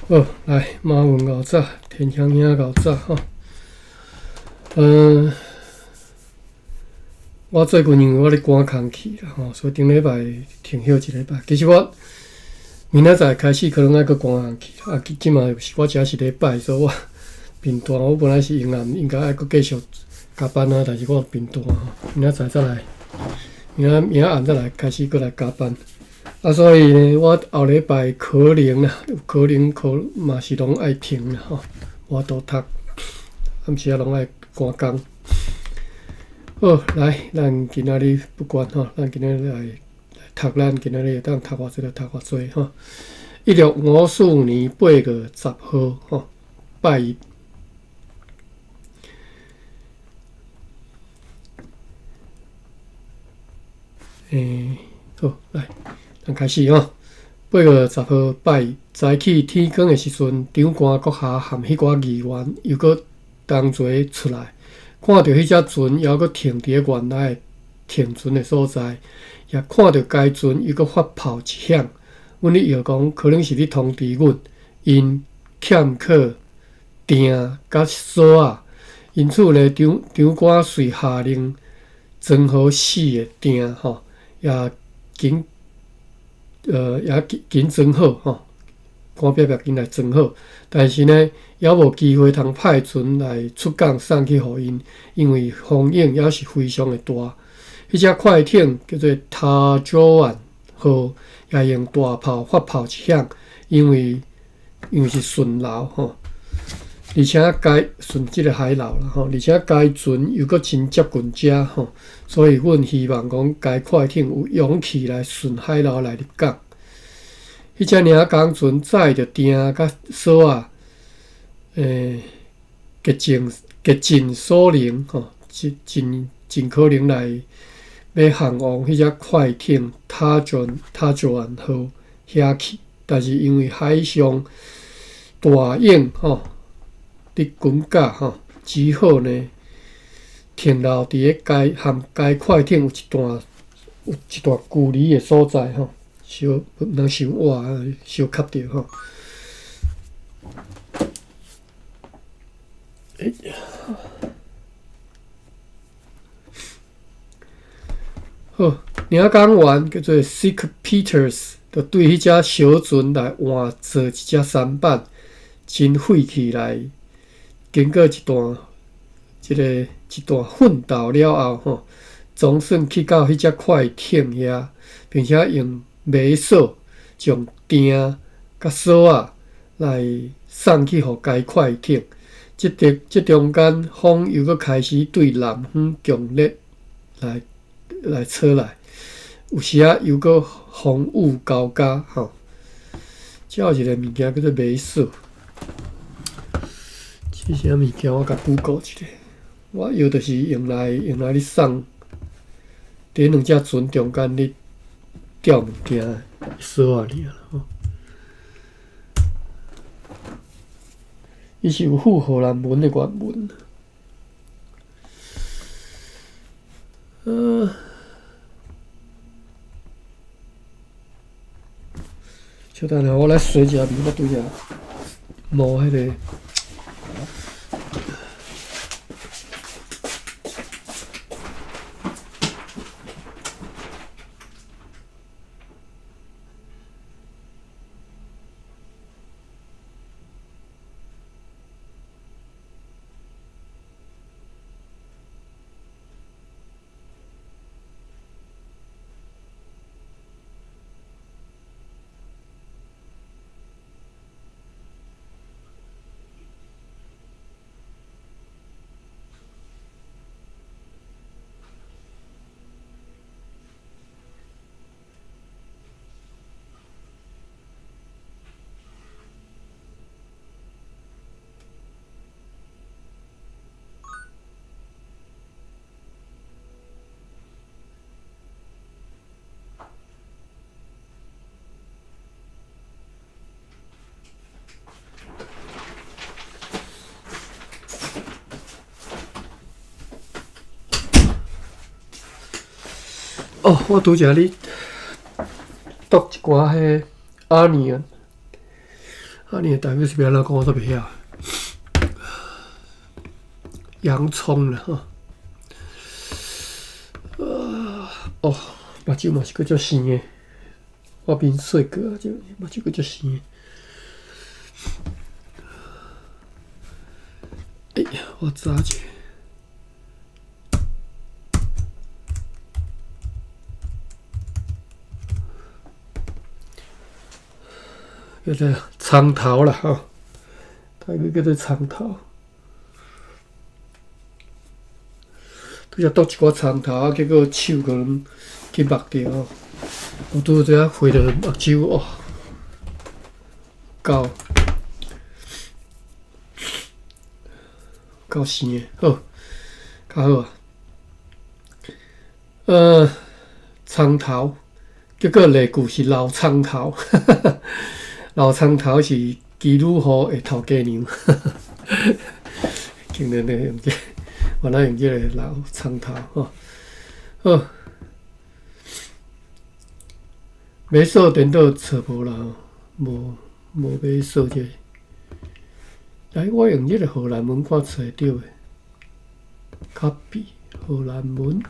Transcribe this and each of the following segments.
好，來馬文𠢕早，天祥兄𠢕早吼。我最近因為我咧趕工去啦吼，所以頂禮拜停歇一禮拜。其實我明仔載開始可能愛閣趕工去，啊，這馬是我遮是禮拜，所以我貧惰。我本來是應暗應該愛閣繼續加班啊，但是我貧惰吼，明仔載再來，明仔明仔暗再來開始閣來加班。啊，所以呢，我後禮拜可能啦，有可能可嘛是攏愛停啦吼，無法度讀，暗時仔攏愛趕工。好，來，咱今仔日不管吼，咱今仔日來讀，咱今仔日會當讀偌濟就讀偌濟吼。1654年8月10號吼，拜一。好，來。咱開始吼，8月10號拜一，早起天光的時陣，長官閣下和彼寡議員又閣同齊出來，看著彼隻船猶閣停佇咧原來停船的所在，也看著該船猶閣發炮一響。阮咧臆講，可能是咧通知阮，𪜶欠缺釘佮索仔，因此呢，長長官遂下令裝好四个釘吼，也緊。也緊緊裝好吼，趕逼逼緊來裝好，但是呢，猶無機會通派船來出港送去予𪜶，因為風湧猶是非常的大。彼隻快艇叫做塔佐灣號，也用大炮發炮一響，因為是順流吼，而且該順這個海流啦吼，而且該船又閣真接近遮吼，所以阮希望講該快艇有勇氣來順海流來入港。彼隻領工船載著釘佮索仔，竭盡竭盡所能吼，盡盡盡可能來欲航往彼隻快艇塔船塔船號遐去，但是因為海上大湧吼。佇滾架吼，只好呢停留佇咧該和該快艇有一段距離的所在吼，小毋通傷倚，相磕著吼。欸，好，領港員叫做 Sick Peters，就對彼隻小船來換做一隻舢板，真費氣來。經過一段，這個一段奮鬥了後，吼，總算去到彼隻快艇遐，並且用馬索將釘佮索仔來送去予該快艇。這中間，風又閣開始對南方強烈來來吹來，有時仔又閣風雨交加，吼。這有一個物件叫做馬索。這啥物件？我共 Google 一下。我藥就是用來咧送，佇兩隻船中間咧吊物件，索仔爾吼。伊是有附荷蘭文的原文。稍等下，我來洗一下面，我拄才摸彼個。哦，我拄才咧讀一寡彼個 onion，啊，你的台語是欲按怎講，我煞袂曉。洋蔥啦，吼。啊，哦，目睭嘛是閣足生的，我面洗過啊，這目睭閣足生的。欸，我查一下。叫做蔥頭啦，吼，台語叫做蔥頭。拄才剁一寡蔥頭，啊，結果手可能去目著吼，我拄才花著目睭哦，夠夠生的，好，較好啊。蔥頭，結果例句是老蔥頭。老蔥頭是基魯號的頭家娘，竟然咧用這個，原來用這個老蔥頭吼。好，馬索顛倒揣無啦，無無馬索這個。來，我用這個荷蘭文看揣會著袂？Copy 荷蘭文。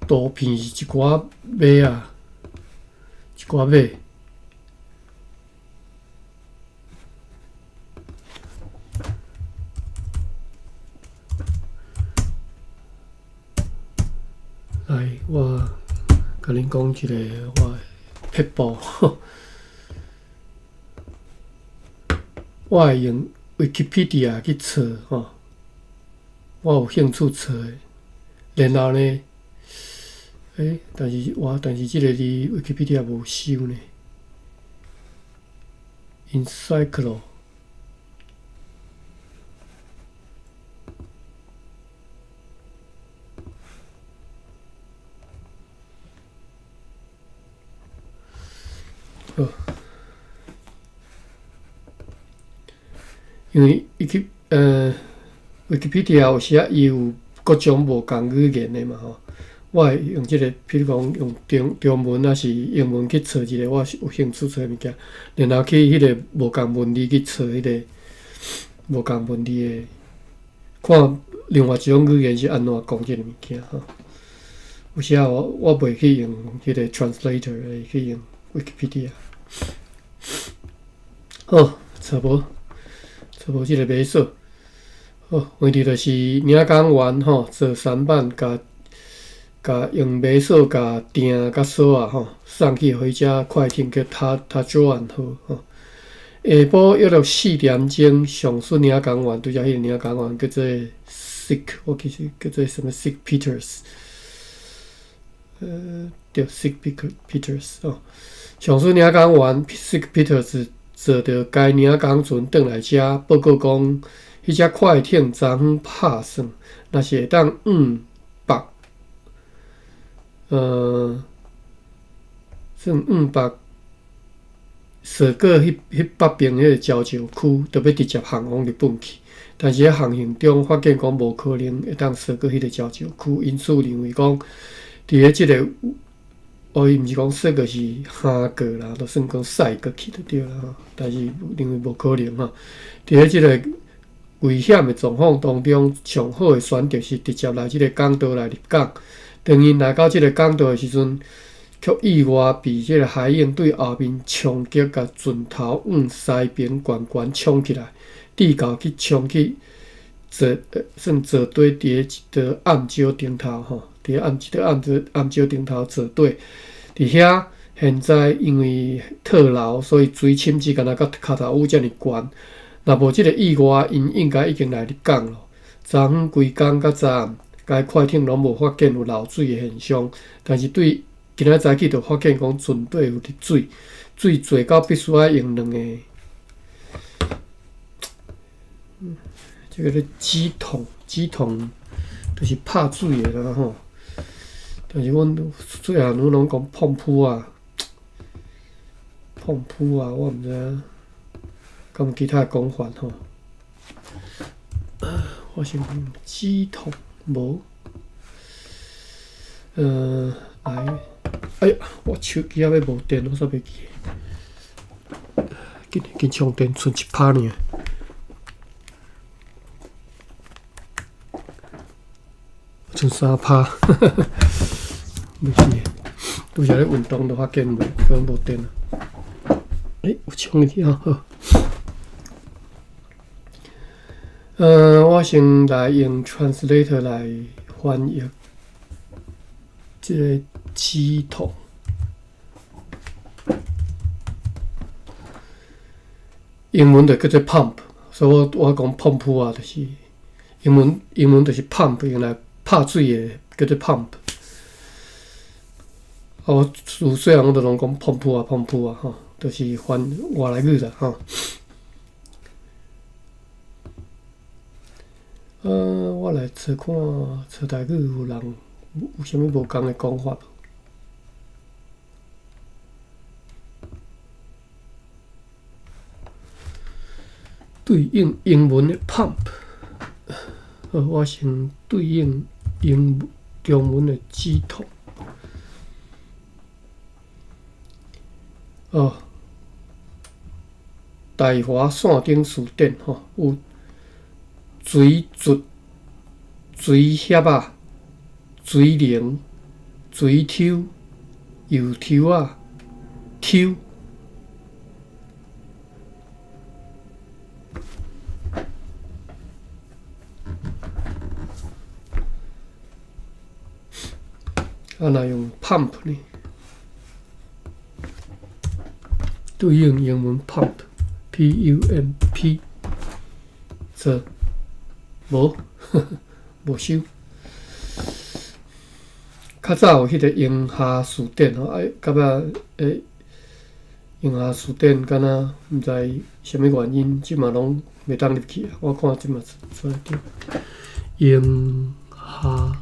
圖片是一寡馬仔，一寡馬。來，我共恁講一個我的撇步。我會用 Wikipedia 去查吼，我有興趣查的，然後呢，欸，但是我但是這個佇 Wikipedia 無收呢。Encyclo 好，因為伊去Wikipedia 有時仔伊有各種無仝語言的嘛吼。我會用這個，譬如講用中中文抑是英文去查一個我有興趣查的物件，然後去彼個無仝文字去查彼個無仝文字的，看另外一種語言是按怎講這個物件吼。有時仔我我袂去用彼個 translator，會去用 Wikipedia。好，揣無，揣無這個馬索。好，問題就是領港員吼做舢板，共共用馬索共釘佮鎖仔吼，送去予彼隻快艇叫塔塔祖安號吼。下晡約略四點鐘，上巡領港員拄才彼個領港員叫做 Sick，我記是叫做啥物 Sick Peters，對，Sick Peters 哦。上巡領港員 Sick Peters 坐著該領港船轉來遮報告講，彼隻快艇昨昏拍算，若是會當往北，算往北，駛過彼彼北邊彼個礁石區，就欲直接航往日本去。但是佇航行中發現講無可能會當駛過彼個礁石區，因此認為講，佇咧這個，哦，伊毋是講駛過是航過啦，就算講駛過去就對啦吼。但是認為無可能吼，佇咧這個危險的狀況當中，上好的選擇是直接來這個港島來入港。當𪜶來到這個港島的時陣，卻意外被這個海湧對後面衝擊，共船頭往西邊懸懸衝起來，直到去衝去坐，算坐底佇咧一道暗礁頂頭吼，佇暗一道暗暗礁頂頭坐底。佇遐現在因為套牢，所以水深只敢若佮跤頭趺遮爾懸。若無這個意外，𪜶應該已經來入港咯。昨昏規工佮昨暗，該快艇攏無發現有漏水的現象，但是對今仔早起就發現講船底有入水，水濟到必須愛用兩個，這個咧機桶，機桶就是拍水的啦吼。但是阮細漢阮攏講膨噗仔，膨噗仔，我毋知影，敢有其他的講法吼？我先講止痛無，來，哎呀，我手機猶欲無電，我煞袂記。緊緊充電，剩1趴爾。剩3趴，沒事。拄才咧運動就發現無，可能無電啊。欸，有充入去啊，好。我先來用 Translator 來翻譯這個止痛。英文就叫做 pump，所以我我講 pump 啊，就是英文英文就是 pump，用來拍水的叫做 pump。啊，我自細漢我就攏講 pump 啊 pump 啊，吼，就是翻外來語啦，吼。我來查看查台語有人有啥物無仝的講法無？對應英文的 pump，好，我先對應英中文的止痛。哦，大華線頂辭典吼，有錘卒、錘協仔、錘龍、錘抽、油抽仔、抽。啊，若用 pump 呢？對應英文 pump，P-U-M-P，這無無收。較早有彼個英夏辭典吼，啊，到尾欸，英夏辭典敢若毋知啥物原因，這馬攏袂當入去啊。我看這馬出來著英夏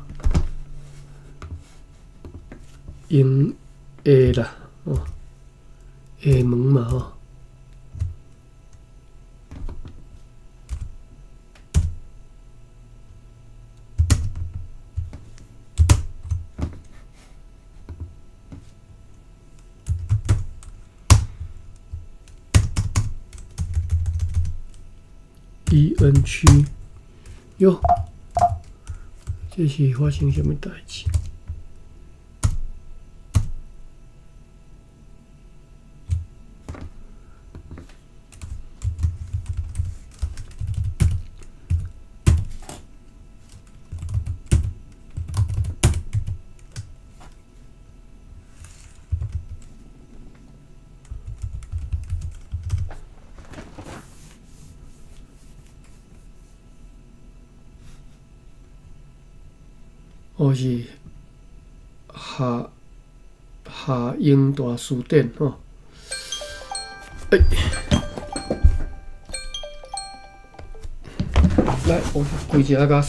英下啦，哦，廈門嘛吼。E N 區，喲，這是發生啥物代誌？哦，是夏夏英大辭典吼。欸，來，我開一下甲。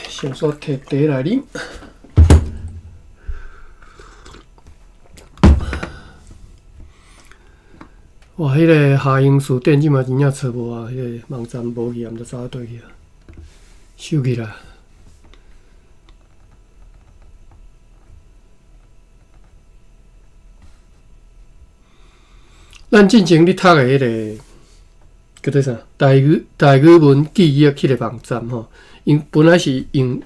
先煞提茶來啉。哇！彼個夏英辭典這馬真正揣無啊！彼個網站無去啊，毋知走佗去啊，收起來。咱進前咧讀的彼個叫做啥？台語台語文記憶彼個網站吼，𪜶本來是用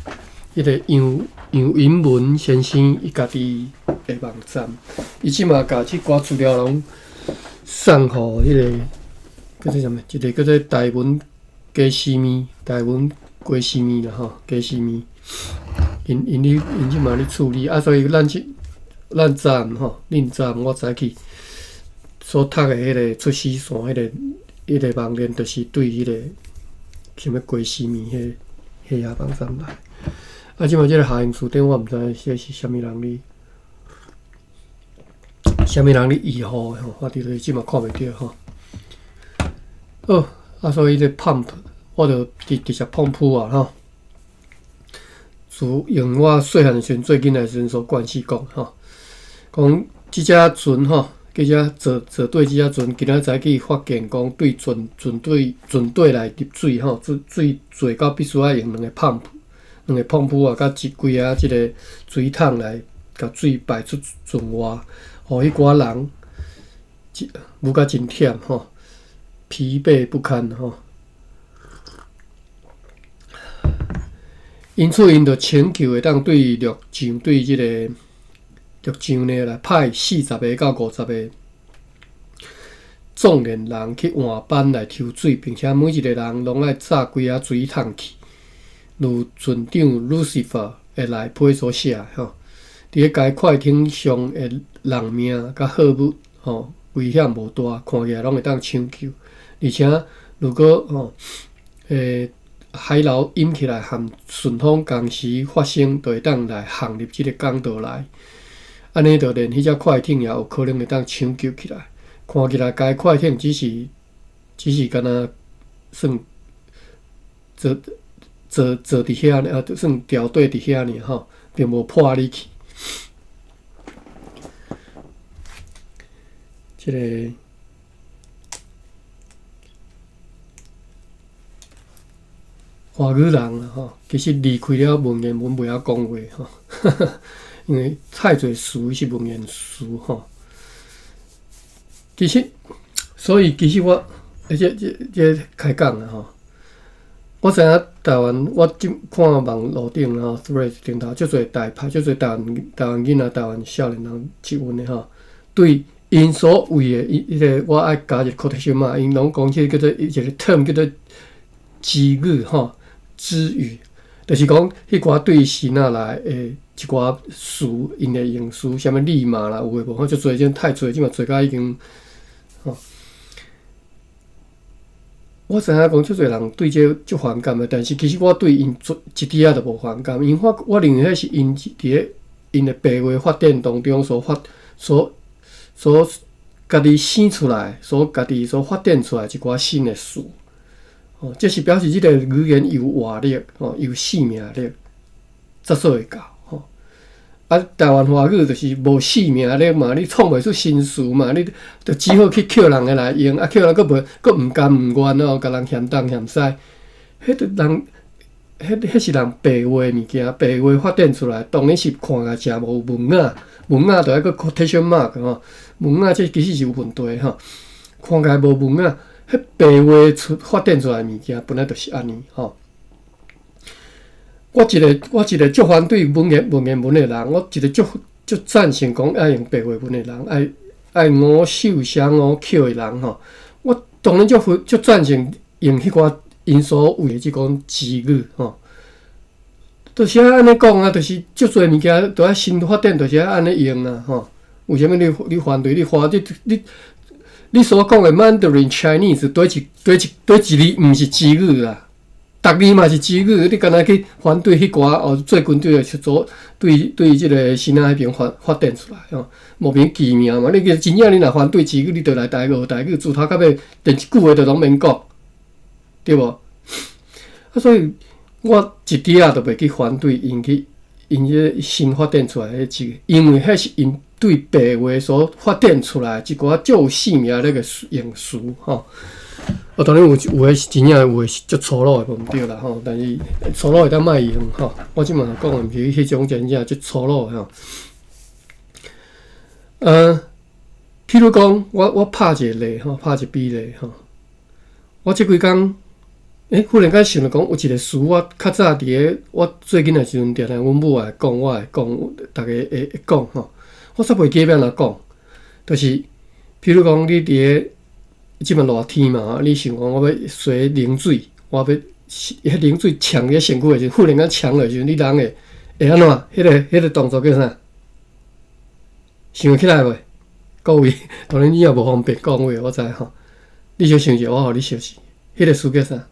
彼個楊楊英文先生伊家己的網站，伊這馬共這寡資料攏送予彼個叫做啥物？一個叫做台文家私物，台文家私物啦吼，家私物。𪜶𪜶咧𪜶這馬咧處理啊，所以咱這咱早吼，恁早我早起。所讀的彼个出死線，彼个網站，就是對彼個啥物雞絲麵彼遐網站來。啊，這馬這个下英詞典，我毋知這是啥物人咧，啥物人咧維護的吼，我佇咧這馬看袂著吼。好，啊，所以這 pump，我就直接 pump 啊吼。自用我細漢時陣做囡仔時陣所慣勢講吼，講這隻船吼，這隻坐對這隻船，今仔早起發現講對船隊來入水吼，水濟到必須愛用兩個 pump，兩個 pump 啊，佮一幾仔這个水桶來共水排出船外，予彼寡人舞甲真忝吼，疲憊不堪吼。因此，𪜶就請求會當對陸上對這个陸上呢來派40個到50個壯年人去換班來抽水，並且每一个人攏愛紮幾仔水桶去，如船長 Lucifer 的內批所寫吼。佇咧該快艇上的人命佮貨物吼危險無大，看起來攏會當搶救，而且如果吼海流湧起來，和順風仝時發生，就會當來陷入這个港道內。按呢，就連彼隻快艇也有可能會當搶救起來。看起來，該快艇只是敢若算坐坐坐佇遐爾，啊，算掉底佇遐爾吼，並無破入去。這个。華語人啦吼，其實離開了文言文袂曉講話吼，因為太濟詞是文言詞吼。其實，所以其實我，這開講啦吼。我知影台灣，我這看網路頂吼，Threads 頂頭，足濟台派，足濟台灣囡仔、台灣少年人質問的吼，對𪜶所謂的伊彼个，我愛加一個 quotation mark，𪜶攏講這個叫做一個 term 叫做支語吼。支語，就是講彼寡對支那來的一寡詞，𪜶會用詞，啥物你媽啦，有的無，吼，足濟種太濟，這馬濟甲已經吼。我知影講足濟人對這足反感的，但是其實我對𪜶一點仔都無反感，因為我認為彼是𪜶佇咧𪜶的白話發展當中所發所所家己生出來，所家己所發展出來一寡新的詞。哦，這是表示這个語言有活力，吼，有生命力，才做會到，吼。啊，台灣華語就是無生命力嘛，你創袂出新詞嘛，你就只好去抾人的來用，啊，抾了閣袂閣毋甘毋願哦，共人嫌東嫌西，彼著人，彼是人白話物件，白話發展出來，當然是看起來誠無文雅，文雅就愛閣 quotation mark 吼，文雅這其實是有問題吼，看起來無文雅。彼白話出發展出來的物件，本來就是按呢吼。我一个足反對文言文的人，我一个足贊成講愛用白話文的人，愛五手寫五口的人吼。我當然足贊成用彼寡𪜶所謂的這種支語吼。就是愛按呢講啊，就是足濟物件都愛新發展，就是愛按呢用啊吼。為啥物你反對？你反對你？你所講的 Mandarin Chinese，佗一字毋是支語啊？逐字嘛是支語，你敢若去反對彼寡哦？最近對個對這个支那彼邊發展出來吼，莫名其妙嘛！你真正你若反對支語，你就來台學台語，自頭到尾連一句話都攏免講，對無？啊，所以我一點仔都袂去反對𪜶去𪜶這个新發展出來的這個，因為彼是𪜶對白話所發展出來一寡足有生命力的用詞吼。啊，當然有的是真正有的是足粗魯的，無毋對啦吼。但是粗魯會當莫用吼。我這馬講的毋是彼種真正足粗魯的吼。譬如講，我拍一个例吼，拍一个比例吼。我這幾工，忽然間想著講，有一个詞，我較早佇咧我做囡仔時陣，定定阮母會講，我會講，逐家會講吼。我煞袂記欲按怎講，就是譬如講，你佇咧這馬熱天嘛，你想講我欲洗冷水，我欲彼冷水衝佇身軀的時陣，忽然間衝落時陣，你人會按怎？彼个動作叫啥？想會起來袂？各位，當然你也無方便講話，我知吼。你小想者，我予你相信，彼個詞叫啥？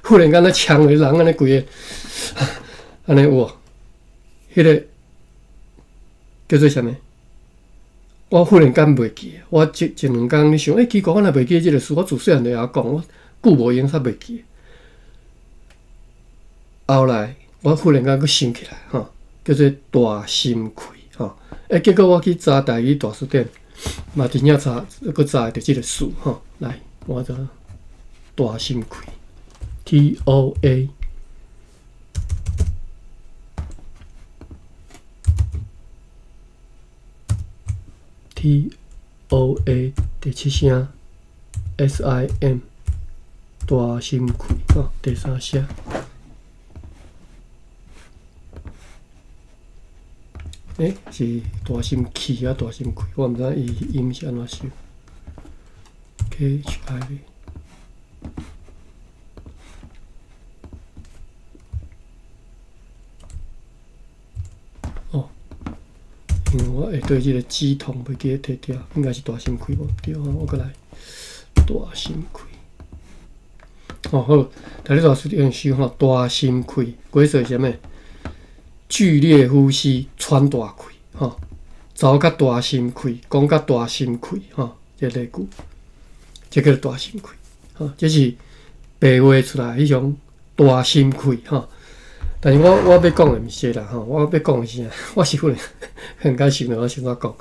忽然間咧衝的人按呢規个，按呢有無？彼個叫做啥物？我忽然間袂記，我這一兩工咧想，欸，奇怪，我若袂記這个詞，我自細漢就會曉講，我久無用煞袂記。後來我忽然間閣想起來，吼，叫做大心氣，吼。欸，結果我去查台語大辭典，嘛真正查，閣查會著這个詞，吼。來，我查大心氣，T O A。T O A 第七聲，S I M 大心氣，吼，第三聲。欸，是大心氣啊，大心氣，我毋知伊音是按怎寫。K H I V。哦，因為我會對這个乩童袂記得提著，應該是大心氣無對吼，我閣來大心氣。哦好，台語大辭典搜吼，大心氣，解說是啥物？劇烈呼吸，喘大氣，吼，走較大心氣，講較大心氣，吼，這個例句，這叫做大心氣，吼，這是白話出來彼種大心氣，吼。但是我欲講的毋是這啦，吼，我欲講的是啥？我是忽然很開心的，我先怎講？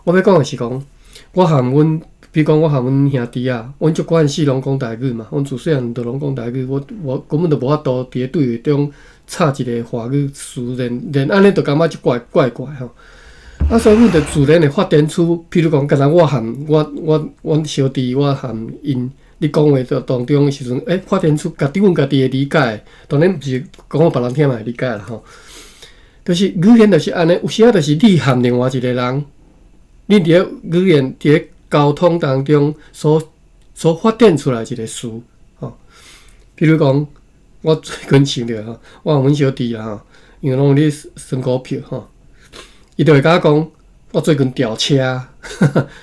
我欲講的是講，我和阮，比如講我和阮兄弟仔，阮足慣勢攏講台語嘛，阮自細漢就攏講台語，我根本就無法度佇咧對話中插一个華語詞，連按呢就感覺足怪怪怪吼。啊，所以阮就自然會發展出，譬如講，敢若我和我阮小弟，我和𪜶咧講話當中的時陣，欸，發展出家己阮家己的理解，當然毋是講予別人聽嘛會理解啦吼。就是語言就是按呢，有時仔就是你和另外一个人，恁佇咧語言佇咧溝通當中所發展出來一个詞，吼。比如講，我最近想著吼，我和阮小弟啦吼，因為攏咧算股票吼，伊就會共我講，我最近調車，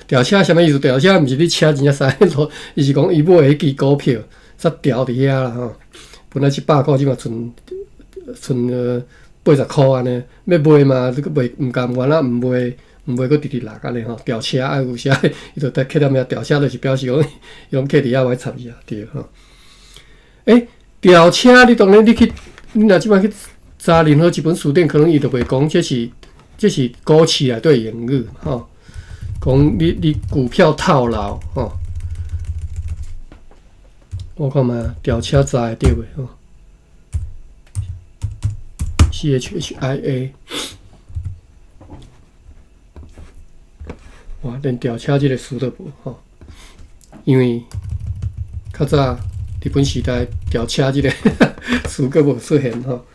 調車啥物意思？調車毋是你車真正駛，伊是講伊買彼支股票，煞調佇遐啦吼。本來100箍，這馬賰賰80箍按呢，欲賣嘛，你閣賣毋甘願啊，毋賣毋賣，閣直直落按呢吼。調車啊，有時伊就佇客踮遐調車，就是表示講伊攏客佇遐，無愛插伊啊，對吼。欸，調車你當然你去，你若這擺去查任何一本辭典，可能伊就袂講這是股市內底用語吼，講你股票套牢吼。我看覓調車查會著袂吼？C H H I A，哇，連調車這个詞都無吼，因為較早日本時代調車這个詞閣無出現吼。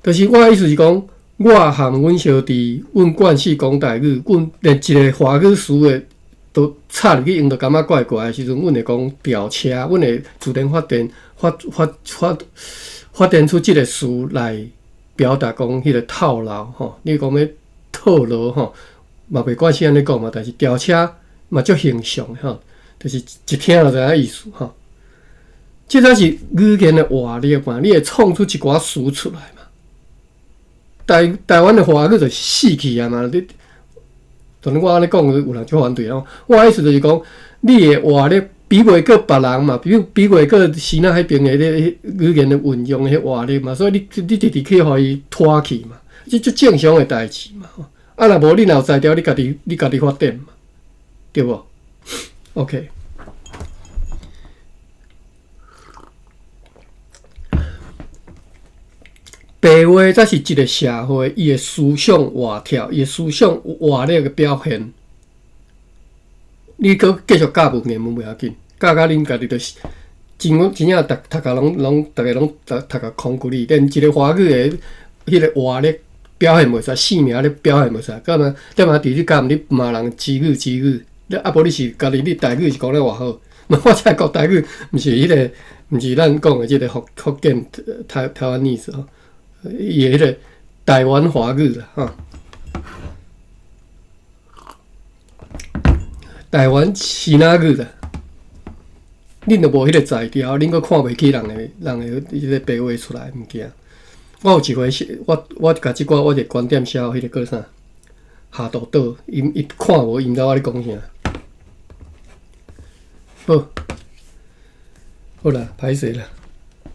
就是我的意思是講，我和阮小弟，阮慣勢講台語，阮連一个華語詞的都插入去用，就感覺怪怪的時陣，阮會講調車，阮會自然發展出這个詞來表達講彼个套牢吼。你講欲套牢吼，嘛袂慣勢按呢講嘛，但是調車嘛足形象的吼，就是一聽就知影意思吼。這才是語言的活力嘛，你會創出一寡詞出來嘛。台灣的華語就是死去啊嘛！你當然我按呢講，有人就反對哦。我的意思就是講，你的活力比袂過別人嘛，比袂過支那彼邊的咧語言的運用彼活力嘛，所以你直直去予伊拖去嘛，這足正常的代誌嘛。啊，若無你若有才調，你家己發展嘛，對無？OK。白話才是一个社會伊的思想活跳，伊的思想活力的表現。你閣繼續教文言文袂要緊，教甲恁家己就是真真正讀讀甲攏攏，逐个攏讀讀甲空骨裡，連一个華語的彼个活力表現袂出來，生命力表現袂出來，幹嘛？踮仔佇咧教你罵人支語支語，你啊無你是家己你台語是講得偌好？我才講台語，毋是彼个，毋是咱講的這个福建台灣語吼。伊的彼个台灣華語啦，吼。台灣是哪個啦？恁都無彼個才調，恁閣看袂起人的彼個白話出來物件。我有一回是，我共這寡我一個觀點寫彼個叫啥？下肚倒，𪜶看無，𪜶毋知我咧講啥。好，好啦，歹勢啦，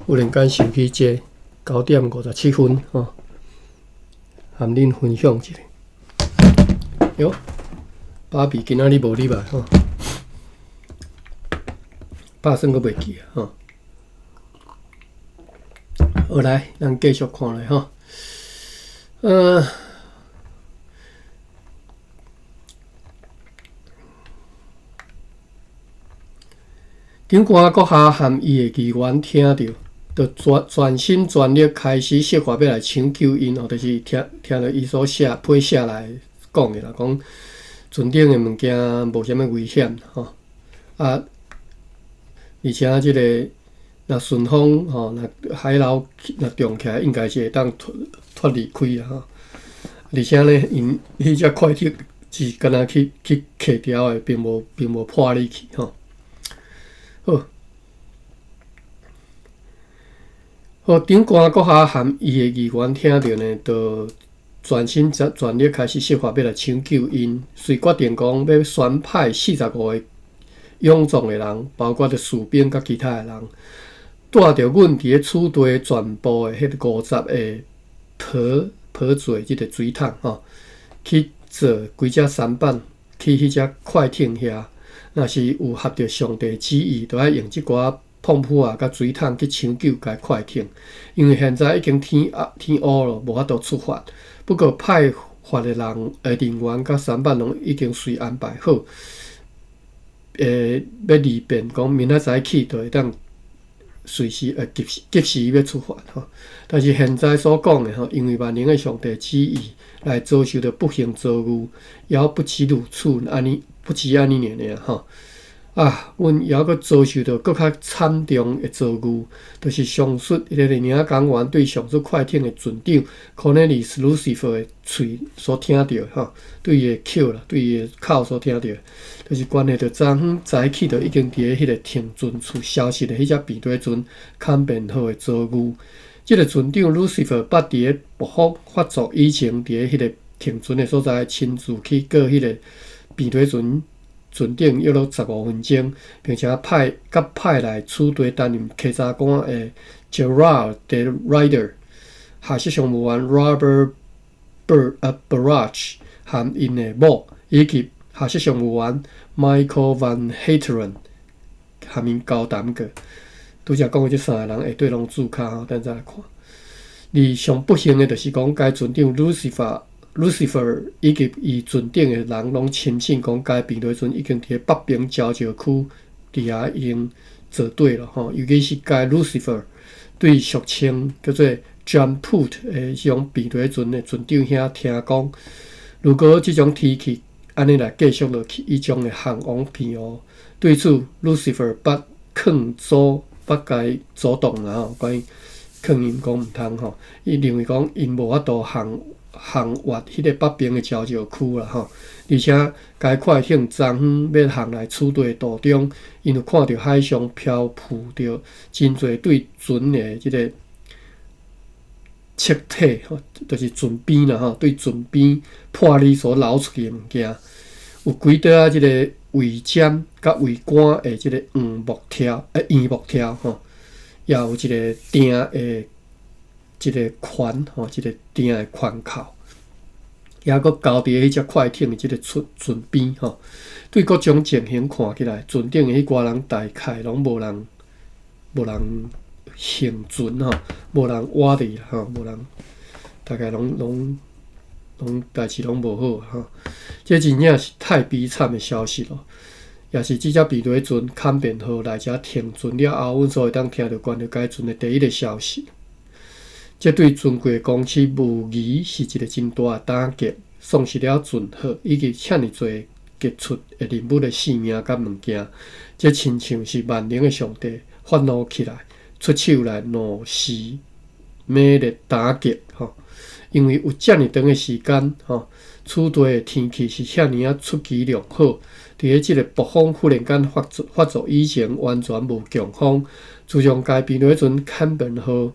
忽然間想起這9點57分吼，含恁分享一下。喲，芭比今仔日無入來吼，拍算閣袂記啊吼。好來，咱繼續看落吼。長官閣下和伊的議員聽著，就全心全力開始設法欲來搶救𪜶哦，就是聽著伊所寫批寫來講的啦，講船頂的物件無啥物危險吼。啊，而且這个若順風吼，若海流若漲起來，應該是會當脫離開啊吼。而且呢，𪜶彼隻快艇是敢若去客牢的，並無破離去吼。好，好，長官閣下和伊的議員聽著呢，就全心全力開始設法欲來搶救𪜶，遂決定講欲選派45個勇壯的人，包括著士兵佮其他的人，帶著阮佇咧此地全部的彼50個抱做這个水桶吼，去做幾隻舢板去彼隻快艇遐。若是有合著上帝旨意，就愛用這寡膨布仔佮水桶去搶救該快艇，因為現在已經天烏咯，無法度出發。不過派發的人員佮舢板攏已經隨安排好，欲利便講明仔載起就會當隨時及時欲出發吼。但是現在所講的吼，因為萬能的上帝旨意來遭受著不幸遭遇，猶不止如此按呢。不止按呢爾爾吼，啊，阮猶閣遭受著閣較慘重的遭遇，就是上述彼个領港員對上述快艇的船長 Cornelius Lucifer 的喙所聽著吼，對伊的口啦，對伊的口所聽著，就是關係著昨昏早起就已經佇咧彼个停船處消失的彼隻病毒船坎變號的遭遇。這个船長 Lucifer 捌佇咧暴風發作以前，佇咧彼個停船的所在親自去過彼个病毒船船頂約落15分鐘，並且派來此地擔任稽查官的 Gerard de Ridder、下屬商務員 Robert Barrage 和𪜶的某，以及下屬商務員 Michael Van Heteren 含𪜶交談過。拄才講的這三个人下底攏註腳吼，等陣來看。而上不幸的，就是講該船長 Lucifer 以及伊船頂的人攏深信講，該病毒船已經佇咧北爿礁石區佇遐已經坐底了吼。尤其是該 Lucifer 對俗稱叫做 John Put 的這種病毒船的船長遐聽講，如果這種天氣按呢來繼續落去，伊將會陷往騙烏。對此，Lucifer 捌勸阻，捌共阻擋啦吼，關於勸𪜶講毋通吼，伊認為講𪜶無法度航越彼个北爿的礁石區啦吼，而且該快艇昨昏欲航來此地的途中，𪜶有看著海上漂浮著真濟對船的這个側體吼，就是船邊啦吼，對船邊破裂所流出去的物件，有幾桌仔這个桅尖佮桅杆的這个圓木條吼，也有一个釘的一个環吼，一个釘的環扣，抑閣交佇彼隻快艇的這个船邊吼。對各種情形看起來，船頂的彼寡人大概攏無人倖存吼，無人活佇吼，無人，大概攏代誌攏無好吼。這真正是太悲慘的消息咯，也是這隻病毒船坎變號來遮停船了後，阮所會當聽著關於該船的第一个消息。這對尊貴的公司無疑是一个真大的打擊，喪失了船號以及遮爾濟傑出的人物的性命佮物件。這親像是萬能的上帝發怒起來，出手來怒勢猛烈打擊吼。因為有遮爾長的時間，吼，此地的天氣是遐爾仔出奇良好。佇咧這个暴風忽然間發作以前，完全無強風。自從該平的彼陣坎本號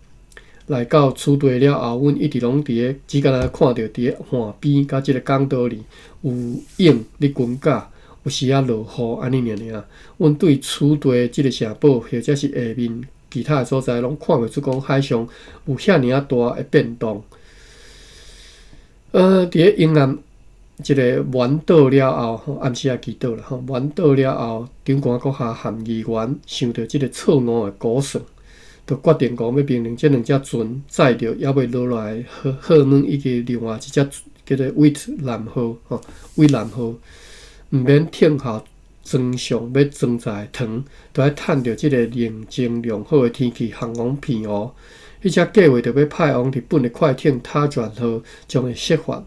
來到此地了後，阮一直攏佇咧，只干焦看著佇咧岸邊佮這个港島裡有湧咧軍甲，有時仔落雨按呢爾爾。阮對此地這个城堡或者是下面其他的所在，攏看袂出講海上有遐爾仔大的變動。佇咧陰暗一个晚禱了後，吼，暗時仔祈禱啦，吼，晚禱了後，長官閣下和議員想著這个錯誤的估算，就決定講欲命令這兩隻船載著猶未落來荷荷蘭以及另外一隻叫做威特南號，吼，威南號，毋免聽候船上欲裝載的糖，就愛趁著這个寧靜良好的天氣，航往澎湖。彼隻計劃就欲派往日本的快艇塔轉號，將會設法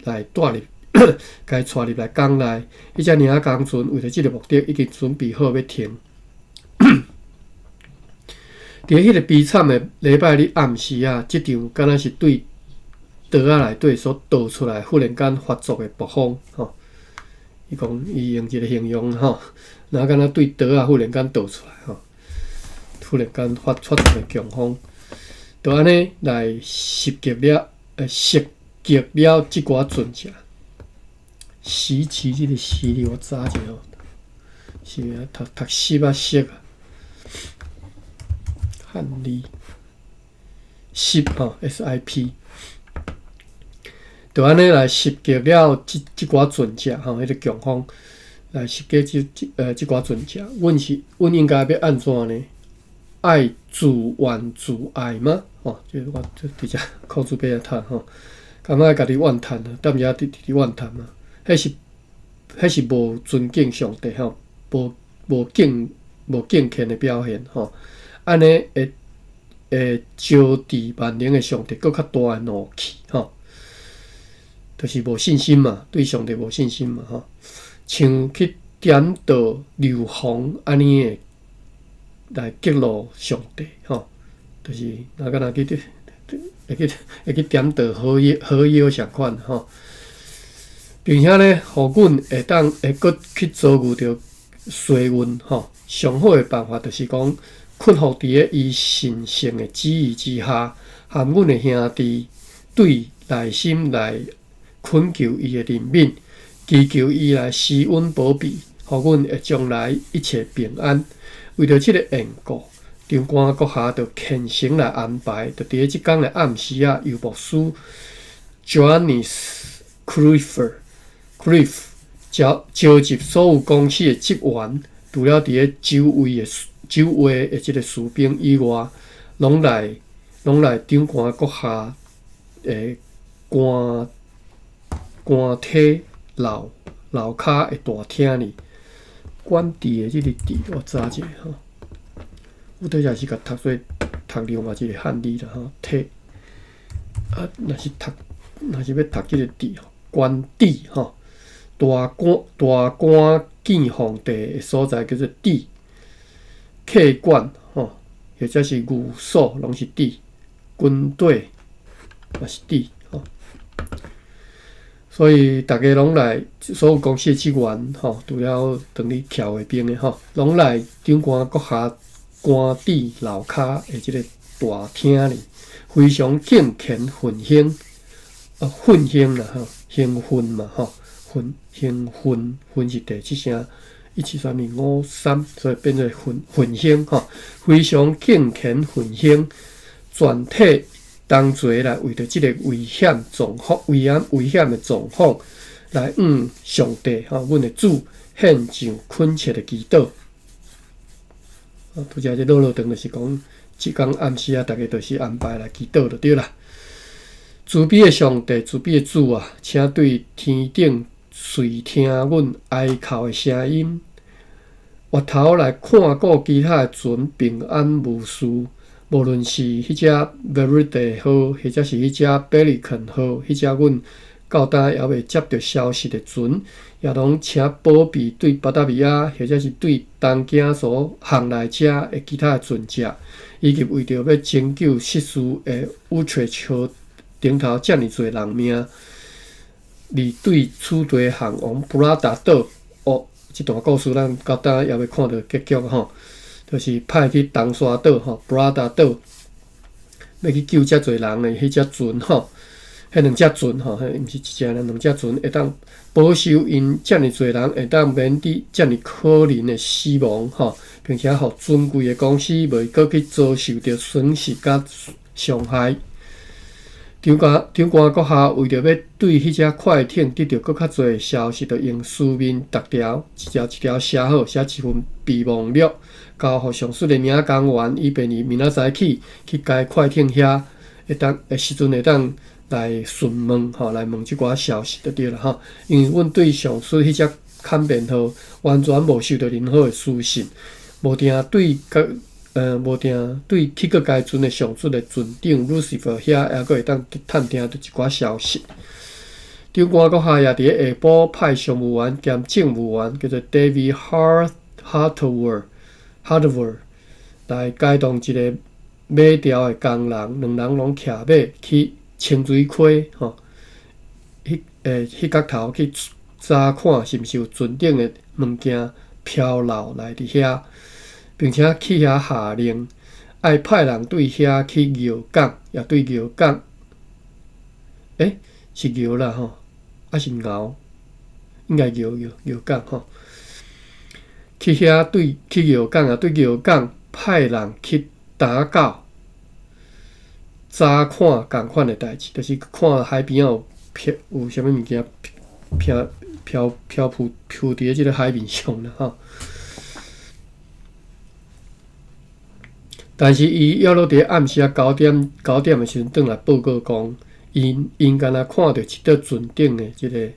來帶入，共帶入來港內。彼隻領工船為著這个目的，已經準備好欲停。佇彼个悲慘的禮拜日暗時仔，這場敢若是對桌仔內底所倒出來，忽然間發作的暴風，吼。伊講伊用一个形容吼，若敢若對桌仔忽然間倒出來，吼，忽然間發作的強風。就按呢來襲擊了這寡船隻。習棋這个習字我查一下吼，是啊，讀讀習啊習啊，漢字習吼 SIP，就按呢來襲擊了這寡船隻吼，彼个強風來襲擊這寡船隻。阮應該欲按怎呢？愛自怨自艾嗎？吼，這我這佇遮口字邊仔讀吼，感覺家己怨嘆啊，踮遮佇佇怨嘆啊，彼是無尊敬上帝吼，無敬虔的表現吼。按呢會招致萬能的上帝閣較大的怒氣吼，就是無信心嘛，對上帝無信心嘛吼，像去顛倒硫磺按呢的來激怒上帝吼，就是若敢若去會去顛倒火藥相款吼，並且呢，予阮會當會閣去遭遇著衰運吼。上好的辦法就是講，屈服佇咧伊神聖的旨意之下，含阮的兄弟對內心來懇求伊的憐憫，祈求伊來施恩保庇，予阮會將來一切平安。為著這个緣故，長官閣下就虔誠來安排，就佇咧這工的暗時仔，由牧師 Johannes Cliff 召集所有公司的職員，除了佇咧守衛的這个士兵以外，攏來長官閣下的官邸樓跤的大廳裡。管治的這个治，我查一下吼。有底下是共讀做讀另外一个漢字啦吼，體啊，若是欲讀這个治吼，官邸吼，大官見皇帝的所在叫做邸，客館吼，或者是寓所，攏是邸，軍隊嘛是邸吼。所以逐家攏來，所有公司的職員吼，除了當咧徛衛兵的吼，攏來長官閣下官邸樓跤的這个大廳裡，非常敬虔奮興，啊奮興啦吼，興奮嘛吼，奮興奮奮是第七聲，一七三二五三，所以變做奮興吼，非常敬虔奮興，全體同齊來為著這个危險狀況、危險的狀況來向上帝吼，阮的主獻上懇切的祈禱。啊，拄才這落落長就是講，這工暗時啊，逐家就是安排來祈禱就對啦。慈悲的上帝，慈悲的主啊，請對天頂垂聽阮哀哭的聲音，回頭來看顧其他的船平安無事。無論是彼隻 Verite 號，或者是彼隻 Pelican 號，彼隻阮到今猶未接著消息的船，也攏請保庇對巴達維亞，或者是對東京所航來遮的其他的船隻，以及為著欲拯救失事的烏揣號頂頭遮爾濟人命，而對此地項王布拉達島，哦，這段故事咱到今猶未看著結局吼，就是派去東沙島吼，布拉達島，欲去救遮濟人的彼隻船吼，彼兩隻船吼，彼毋是一隻，兩隻船會當保守𪜶遮爾濟人會當免佇遮爾可憐的死亡吼，並且予尊貴的公司袂閣去遭受著損失佮傷害。長官長官閣下為著欲對彼隻快艇得著閣較濟消息，就用書面逐條一條一條寫好，寫一份備忘錄，交予上述的領工員，以便伊明仔載起去該快艇遐，會當的時陣會當來詢問吼，來問這寡消息就對啦吼。因為阮對上述彼隻坎變號完全無收著任何的書信，無定對佮。無定對去過該船的上述的船長 Lucifer 遐，猶閣會當去探聽著一寡消息。長官閣下也佇咧下晡派商務員兼政務員叫做 David Hartwell 來偕同一個馬調的工人，兩人攏騎馬去清水溪吼，彼角頭去查看是毋是有船頂的物件飄漏來佇遐。並且去遐下令，愛派人對遐去搖港，也對搖港，是搖啦吼，抑是熬？應該搖搖搖港吼。去遐對去搖港啊，對搖港派人去打攪，查看仝款的代誌，就是看海邊仔有飄有啥物物件飄飄飄浮浮佇咧這个海面上啦吼。但是伊猶閣佇暗時仔九點九點的時陣，轉來報告講，𪜶𪜶敢若看著一桌船頂的這个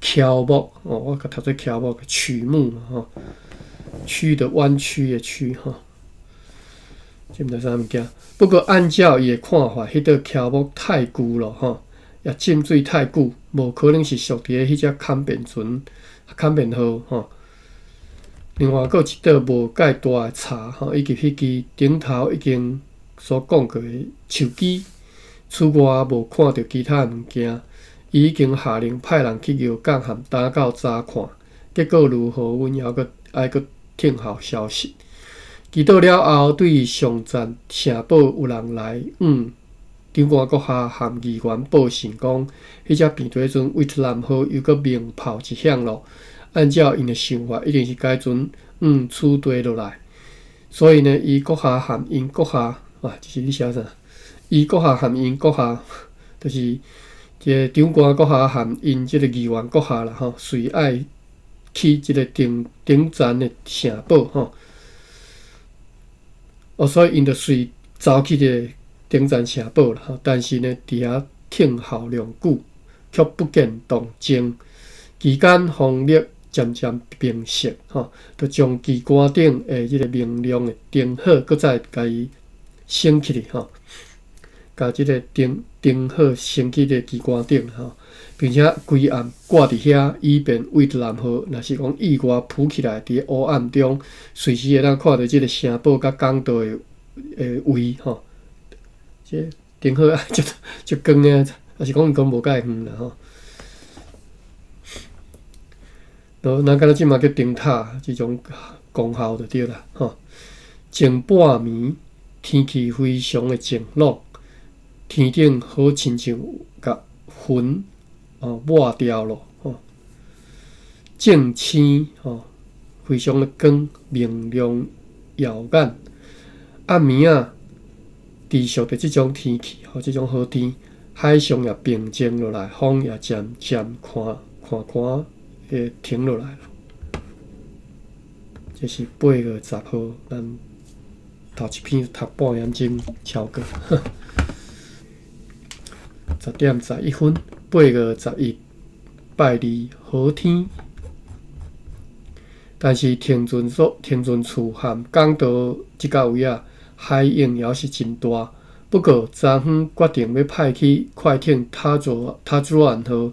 橇木哦，我共讀做橇木曲木嘛吼，曲的彎曲的曲吼，這毋知啥物件。不過按照伊的看法，彼桌橇木太舊了吼，也浸水太久，無可能是屬佇咧彼隻坎變船、坎變號吼。另外，閣有一桌無蓋大的柴吼，以及彼支頂頭已經所講過的樹枝。此外，無看著其他的物件。伊已經下令派人去搖港和打狗查看，結果如何，阮猶閣愛閣聽候消息。祈禱了後，對上層城堡有人來向長官閣下和議員報信講，彼隻平底船為南號又閣鳴炮一響囉。按照𪜶的想法，一定是該船向此地落來，所以呢，伊閣下和𪜶閣下，哇，這是咧寫啥？伊閣下和𪜶閣下，就是這个長官閣下和𪜶這个議員閣下啦吼，隨愛去這个頂頂層的城堡吼。哦，所以𪜶就隨走去這个頂層城堡啦吼，但是呢，佇遐聽候良久，卻不見動靜。期間風力漸漸平息，吼，就將機關頂的這个明亮的燈火，閣再共伊升起去，吼，共這个燈燈火升起這个機關頂，吼，並且規暗掛佇遐，以便為南號，若是講意外浮起來，佇烏暗中，隨時會當看著這个城堡佮港道的的位，吼，這燈火啊，足足光的，抑是講伊講無蓋遠啦，吼。咱敢若這馬叫燈塔，這種功效就對啦，吼。前半暝天氣非常的晴朗，天頂好親像共雲哦抹掉了，吼。眾星吼非常的光明亮耀眼。暗暝仔持續著這種天氣，吼，這種好天，海上也平靜落來，風也漸漸看看看。會停落來了。這是8月10號，咱頭一篇讀半點鐘超過，10點11分，8月11，拜二好天。但是停船所停船處和港道這個位仔海湧猶是真大。不過昨昏決定欲派去快艇塔卓塔卓蘭號，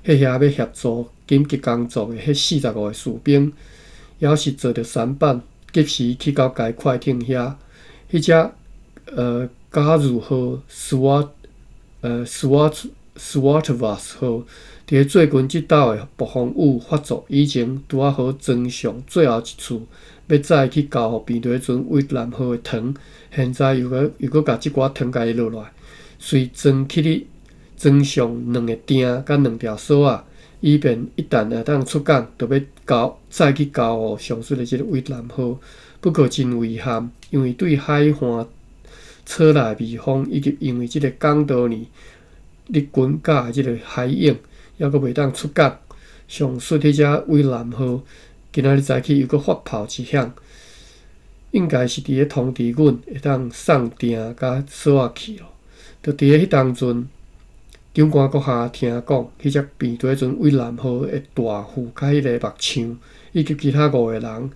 彼遐欲協助緊急工作的彼45個士兵，猶是坐著舢板，及時去到該快艇遐。彼隻加入號斯瓦 Swatwas 號，佇咧最近這晝的暴風雨發作以前，拄仔好裝上最後一次欲載去交予平底船威南號的糖，現在又閣共這寡糖共伊落來，遂裝起咧裝上兩个釘佮兩條索仔，以便一旦會當出港，就欲交載去交予上述的這个威南號。不過真遺憾，因為對海岸吹來微風，以及因為這个港道呢咧軍甲的這个海湧，猶閣袂當出港。上述彼隻威南號今仔日早起又閣發炮一響，應該是佇咧通知阮會當送訂佮索仔去咯。就佇咧彼當陣，長官閣下聽講，彼隻平底船威南號的大副佮彼个木匠，以及其他五个人，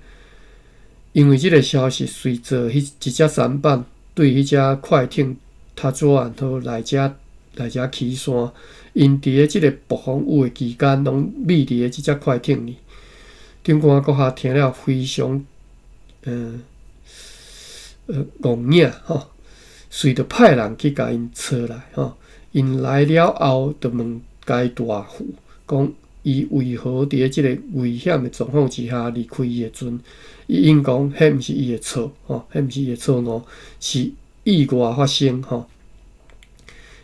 因為這个消息，遂坐彼一隻舢板對彼隻快艇塔祖安號來遮起山。𪜶佇咧這个暴風雨的期間，攏覕佇咧這隻快艇裡。長官閣下聽了非常戇影吼，遂就派人去共𪜶揣來吼。𪜶來了後，就問該大副講，伊為何佇咧這个危險的狀況之下離開伊的船？伊應講，彼毋是伊的錯吼，彼毋是伊的錯誤，是意外發生吼。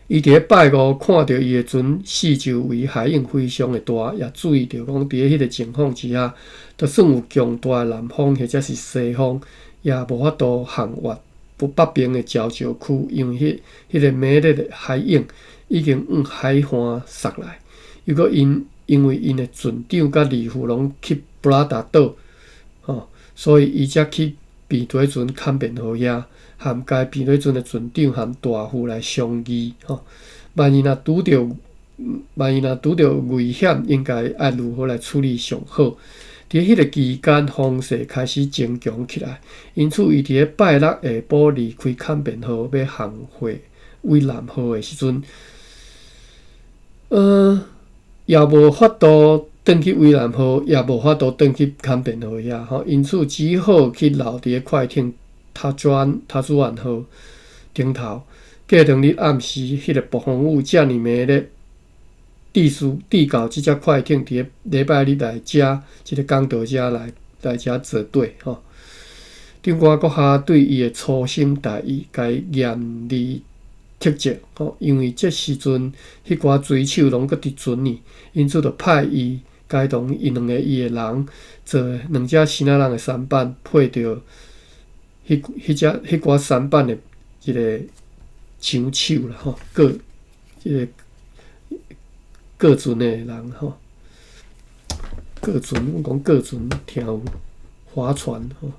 伊佇咧拜五看著伊的船四周圍海湧非常的大，也注意著講佇咧彼个情況之下，就算有強大的南風或者是西風，也無法度航越北邊的礁石區，因為彼個猛烈的海湧已經往海岸殺來。又閣因為𪜶的船長佮二副攏去布拉達島，吼，所以伊才去平底船坎便號遐，含該平底船的船長含大副來商議，吼，萬一若拄著危險，應該愛如何來處理上好。佇彼个期間，風勢開始增強起來，因此伊佇咧拜六下晡離開坎便號，欲航回威南號的時陣，也無法度轉去威南號，也無法度轉去坎便號遐，吼，因此只好去留佇咧快艇塔祖安號頂頭。過兩日暗時，彼个暴風雨遮爾猛烈，致到這隻快艇佇咧禮拜日來遮，這个港道遮來遮坐底吼。長官閣下對伊的粗心大意，共伊嚴厲斥責吼，因為這時陣彼寡水手攏閣佇船裡，因此就派伊偕同伊兩个伊的人，坐兩隻爍爁人的舢板，配著彼寡舢板的一个槍手啦吼，過這个過船的人吼，過船，阮講過船聽有划船吼。